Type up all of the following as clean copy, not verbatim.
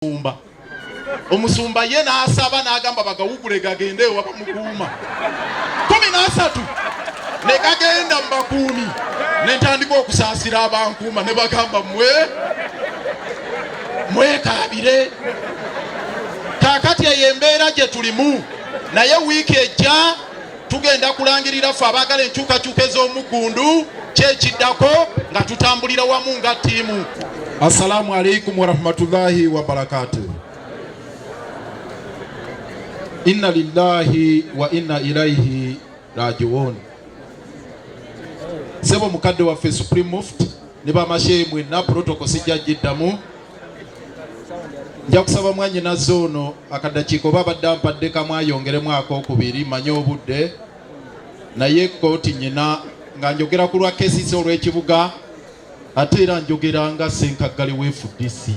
Omusumba omusumba ye n'asaba n'agamba bagawugule gagende ewa bamukuuma 13 ne gagenda mu bakuumi ne ntandika okusaasira abankuuma ne bagamba mwe mwekaabire. Kaakati eyo embeera gye tulimu, naye wiiki ejja tugenda kulangirira ffe abaagala enkyukakyuka ez'omuggundu kyekiddako nga tutambulira wamu nga ttiimu. Assalamu alaikum warahmatullahi wabarakatuh. Inna lillahi wa inna ilaihi rajiun. Sebo mukadde waffe Supreme Mufti ne bamashehe mwenna, protocol sijja giddamu. Nja kusaba mwannyinaze ono akadakiika oba abadde ampadde kamu ayongeremu akokubiri, manye obudde naye kkooti nyina nga njogera ku lwa KCC olw'ekibuga, ate era njogera nga ssenkaggale wa FDC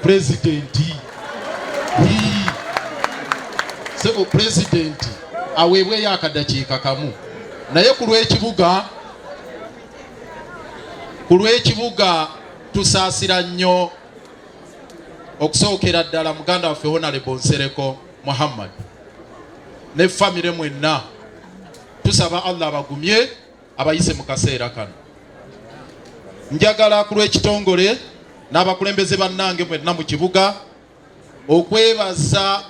pulezidenti. Sebo pulezidenti aweebweyo akadakiika kamu, naye ku lw'ekibuga, ku lw'ekibuga tusaasira nnyo okusookera ddala muganda waffe Honorable Nsereko Muhammad ne famire mwenna. Tusaba Allah abagumye abayise mu kaseera kano. Njagala ku lw'ekitongole n'abakulembeze bannange mwenna mu kibuga okwebaza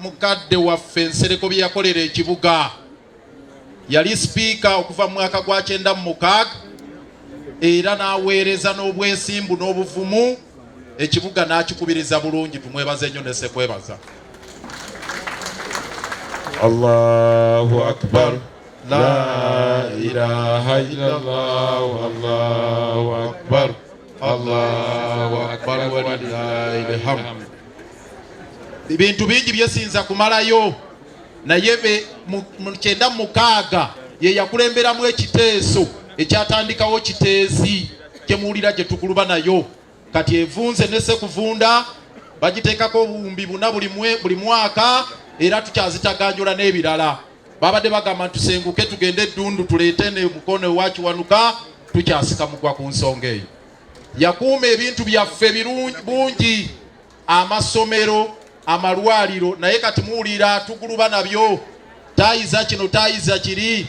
mukadde waffe Nsereko bye yakolera ekibuga. Yali sipiika okuva mu mwaka gwa 96 era n'aweereza n'obwesimbu n'obuvumu ekibuga n'akikubiriza bulungi. Tumwebaze nnyo ne sekwebaza. Allahu akbar la ilaha illallah Allahu akbar Allahu akbar walillahil hamd. Ebintu bingi byesinza kumalayo, naye mu 96 ye yakulemberamu ekiteeso ekyatandikawo Kiteezi kyemuwulira gye tuguluba nayo kati evunze ne sekuvunda bagiteekako obuwumbi buna buli mwaka, era tukyazitaganjula n'ebirala. Babadde bagamba nti tusenguke tugende eddundu tuleete ne mukono ewa Kiwanuka, tukyasika mugwa ku nsonga eyo. Yakuuma ebintu byaffe bungi, amasomero, amalwaliro, naye kati muwulira tuguluba nabyo, taayiza kino taayiza kiri.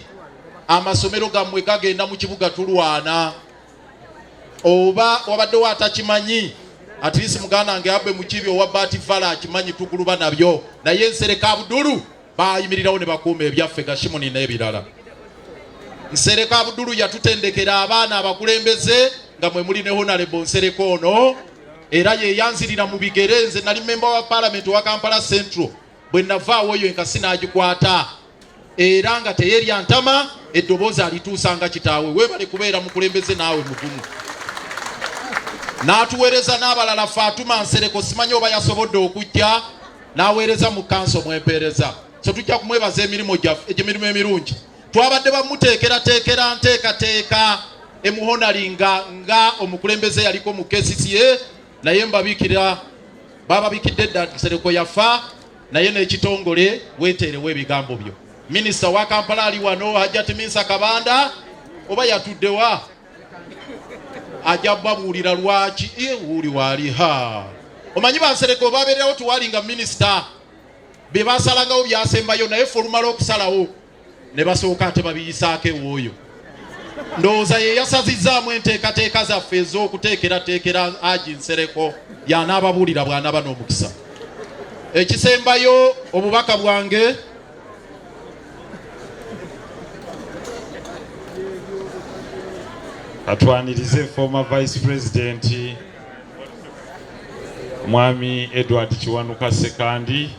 Amasomero gammwe gagenda mu kibuga tulwana, oba wabaddewo atakimanyi, at least muganda wange Abe Mukibi owa Bat Valley akimanyi, tuguluba nabyo, naye Nsereko Abudulu bayimirirawo ne bakuuma ebyaffe Gashimuni n'ebirala. Nsereko Abudulu yatutendekera abaana abakulembeze nga mwe muli ne Honorable Nsereko ono, era ye yanzirira mu bigere. Nze nali memba wa parliament wa Kampala Central, bwe navaawo eyo enkasi n'agikwata, era nga teyerya ntama, eddoboozi alituusa nga kitaawe. Weebale kubeera mukulembeze naawe mugumu. N'atuweereza n'abalala, Fatuma Nsereko simanyi oba yasobodde okujja, n'aweereza mu kanso mwempeereza. So tujja kumwebaza emirimu gyaffe, emirimu emirungi. Twabadde bamuteekerateekera nteekateeka emuhonalinga nga omukulembeze yaliko mu KCCA, naye mbabikira bababikidde dda Nsereko yafa, naye n'ekitongole weeteerewo ebigambo byo. Minisita wa Kampala ali wano, Hajjati Minsa Kabanda, oba yatuddewa ajja babuulira lwaki wuuli waali. Ha, omanyi bansereko babeererawo tuwali nga minisita bye basalangawo byasembayo, naye ffe olumala okusalawo ne basooka ate babiyisaako ewooyo. Ndowooza ye yasazizzaamu enteekateeka zaffe ez'okuteekerateekera Haji Nsereko, y'anaababuulira bw'anaaba n'omukisa. Ekisembayo, obubaka bwange atwanirize former vice president Mwami Edward Kiwanuka Sekandi,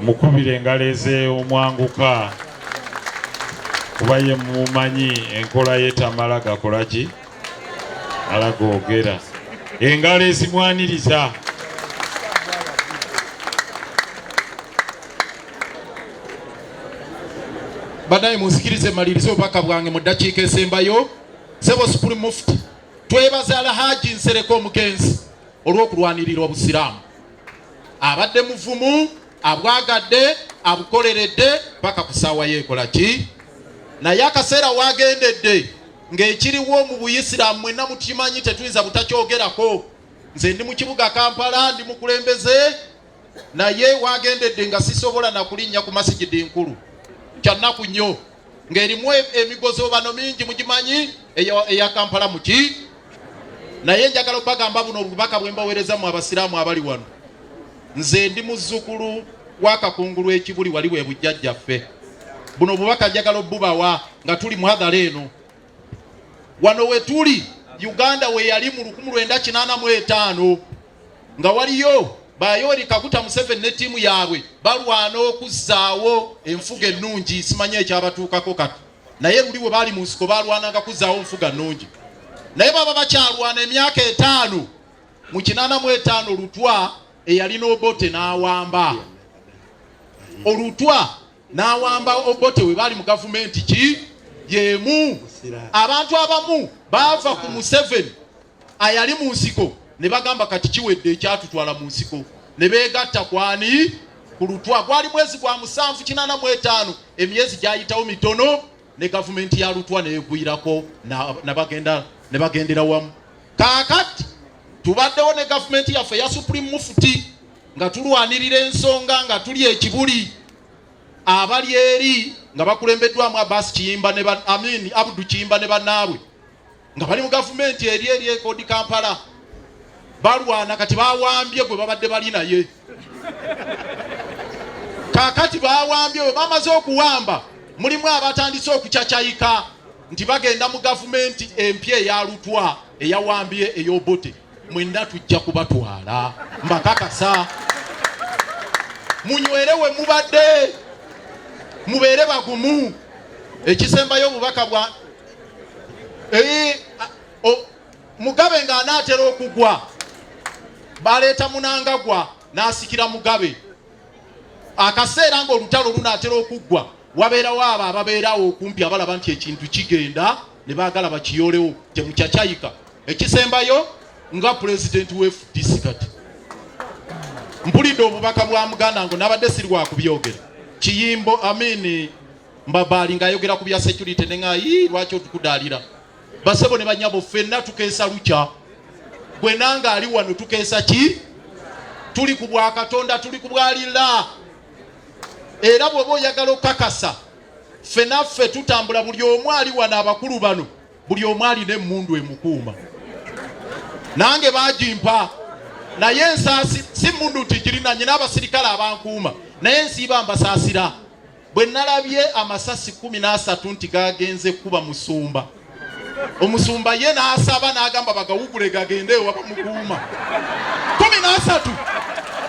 mukubire engalo ez'omwanguka kuba ye mumanyi enkola ye tamala gakola ki mala googera, engalo ezimwaniriza. Banaye munzikirize malirize obubaka bwange mu ddakiika esembayo. Sebo Supreme Mufti, twebaza Alhaji Nsereko omugenzi olw'okulwanirira Obusiraamu. Abadde muvumu, abwagadde, abukoleredde paka ku ssaawa ye ekola ki, naye akaseera wagendedde ng'ekiriwo mu Buyisiraamu mwenna mukimanyi, tetuyinza butakyogerako. Nze ndi mu kibuga Kampala, ndi mukulembeze, naye wagendedde nga sisobola nakulinnya ku masigidi nkulu. Kyannaku nnyo ng'erimu emigozobano mingi, mugimanyi eya Kampala muki. Naye njagala obagamba buno obubaka bwe mbaweereza mu abasiraamu abali wano. Nze ndi muzzukulu wa Kakungulu ekibuli wali we bujjajjaffe. Buno obubaka njagala obubawa nga tuli mu hadhara eno. Wano we tuli Uganda we yali mu 1985, nga waliyo ba Yoweri Kaguta Museveni ne ttiimu yaabwe balwana okuzzaawo enfuga ennungi. Simanyi ekyabatuukako kati, naye luli bwe baali mu nsiko balwananga kuzzaawo nfuga nnungi. Naye baba bakyalwana emyaka 5, mu 85 Lutwa eyalina Obote n'awamba Olutwa, n'awamba Obote. We baali mu gavumenti ki yemu, abantu abamu baava ku Museveni ayali mu nsiko ne bagamba kati kiwedde ekyatutwala mu nsiko, ne beegatta kwani? Ku Lutwa. Gwali mwezi gwa 7 85. Emyezi gyayitawo mitono ne gavumenti ya Lutwa neegwirako ne bagendera wamu. Kaakati tubaddewo ne gavumenti yaffe eya Supreme Mufti nga tulwanirira ensonga nga tuli ekibuli, abali eri nga bakulembeddwamu Abbas Kiyimba ne Amin Abdu Kiyimba ne bannaabwe nga bali mu gavumenti eri ekodi Kampala balwana. Kati bawambye gwe babadde bali naye. Kaakati bawambye, bwe bamaze okuwamba, mulimu abatandise okucacayika nti bagenda mu gavumenti empya eya Lutwa eyawambye ey'Obote. Mwenna tujja kubatwala, mbakakasa. Munywere we mubadde, mubeere bagumu. Ekisembayo, obubaka bwa Mugabe ng'anaatera okugwa, baleeta Munangagwa n'asikira Mugabe. Akaseera ng'olutalo lunaatera okuggwa, wabeerawo abo ababeerawo okumpi abalaba nti ekintu kigenda ne baagala bakiyolewo. Temucacyayika. Ekisembayo, nga pulezidenti wa FDC, kati mpulidde obubaka bwa muganda ngo nabadde siri wakubyogera, Kiyimbo Amini Mbabaali, ng'ayogera ku bya security, ne ŋŋayi lwaki otukudaalira. Basebo ne banyabo, ffenna tukeesa lukya. Gwe nange ali wano tukeesa ki? Tuli ku bwa Katonda, tuli ku bwa lillah. Era bw'oba oyagala okukakasa, ffe naffe tutambula, buli omu ali wano, abakulu bano, buli omu alina emmundu emukuuma. Nange bagimpa, naye nsaasi si mundu nti girina nyina abasirikale abankuuma, naye nsiiba mbasaasira. Bwe nalabye amasasi 13 nti gagenze kuba musumba, omusumba ye n'asaba n'agamba bagawugule gagende ewa bamukuuma. 13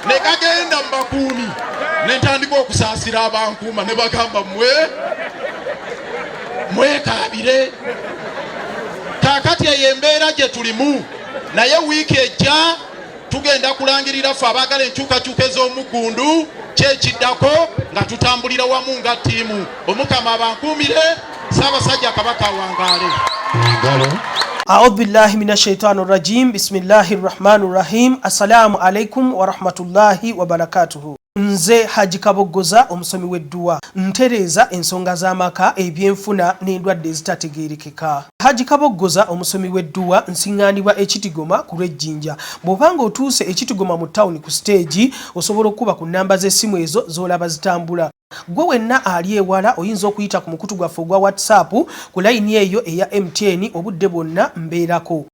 ne gagenda mu bakuumi, ne ntandika okusaasira abankuuma, ne bagamba mwe mwekaabire. Kaakati eyo embeera gye tulimu, naye wiiki ejja tugenda kulangirira ffe abaagala enkyukakyuka ez'omuggundu kyekiddako nga tutambulira wamu nga ttiimu. Omukama abankuumire. Ssaabasajja Kabaka awangaale. Engalo. أعوذ بالله من الشيطان الرجيم، بسم الله الرحمن الرحيم. السلام عليكم ورحمة الله وبركاته. Nze Haji Kaboggoza, omusomi w'edduwa, ntereeza ensonga z'amaka, ebyenfuna n'endwadde ezitategeerekeka. Haji Kaboggoza, omusomi w'edduwa, nsiŋŋaanibwa Ekitigoma ku lw'Ejjinja. Bw'obanga otuuse Ekitigoma mu tawuni ku siteegi, osobola okukuba ku nnamba z'essimu ezo z'olaba zitambula. Gwe wenna ali ewala oyinza okuyita ku mukutu gwaffe ogwa WhatsApp ku layini eyo eya MTN, obudde bwonna mbeerako.